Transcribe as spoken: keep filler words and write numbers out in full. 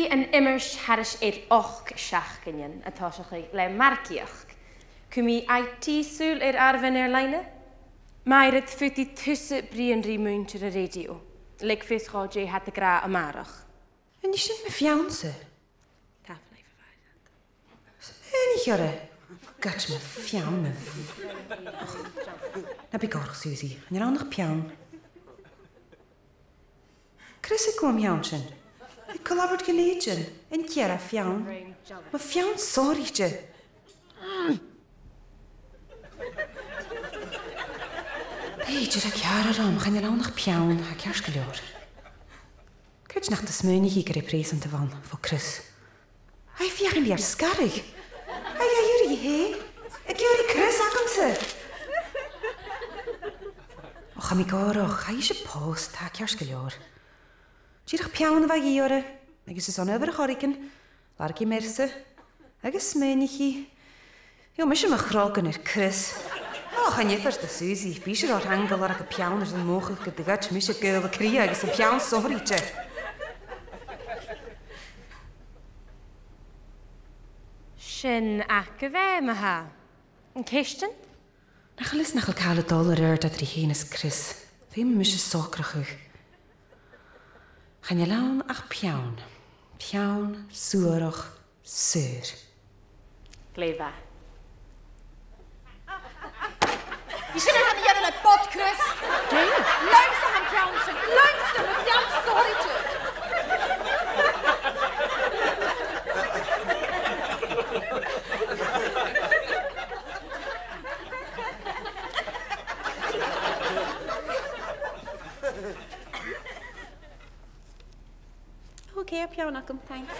An iomairt thairis air ochd seachdainean a' tòiseachadh le margaidheachd. Cumaidh I T sùil air àireamhan air-loidhne. Mairead, faodaidh tusa bruidhinn ri muinntir an rèidio. Leig fios dhomh dè tha iad ag ràdh a-màireach. An e sin mo pheann-sa? Tapadh leibh, a Mhairead. An e sin e? Gabh mo pheann. Na bi gòrach, Susie. Chan eil ann ach peann. Chris a' cur am peann sin. Bidh e a' labhairt gu lèir. An dearbh pheann. Mo pheann sònraichte. Dè tha ceàrr orm? Chan eil ann ach peann, tha e ceart gu leòr. Cò aig nach do smaoinich i gur e preusant a bh' ann bho Chris? Tha i a' feuchainn ri ar sgaradh. Tha i ag iarraidh i fhèin. Ag iarraidh Chris agamsa. Och, tha mi gòrach, chaidh i sìos a pòst, tha e ceart gu leòr. Dìreach peann a bha i ag iarraidh, agus airson adhbhar air choreigin, lorg i m' fhear-sa, agus smaoinich i, gheibh mise mo chrogan air Chris. Och, chan fhaighear do Susie, bidh i seo ro thrang a' lorg a peann airson mothachadh gun do ghoid mise gaol a' chridhe agus am peann sònraichte. Sin agaibh e, ma-thà. An ceistean? Nach eil fhios nach eil càil a' dol air adhart eadar i fhèin is Chris. Feumaidh mise socrachadh. Chan eil ann ach peann. Peann suarach saor. Glè mhath. Nì sin a tha mi a' dèanamh le bot, Chris. Dè? Leamsa tha am peann sin. Leamsa, mo pheann sònraichte. Okay, a' peann agam, thanks.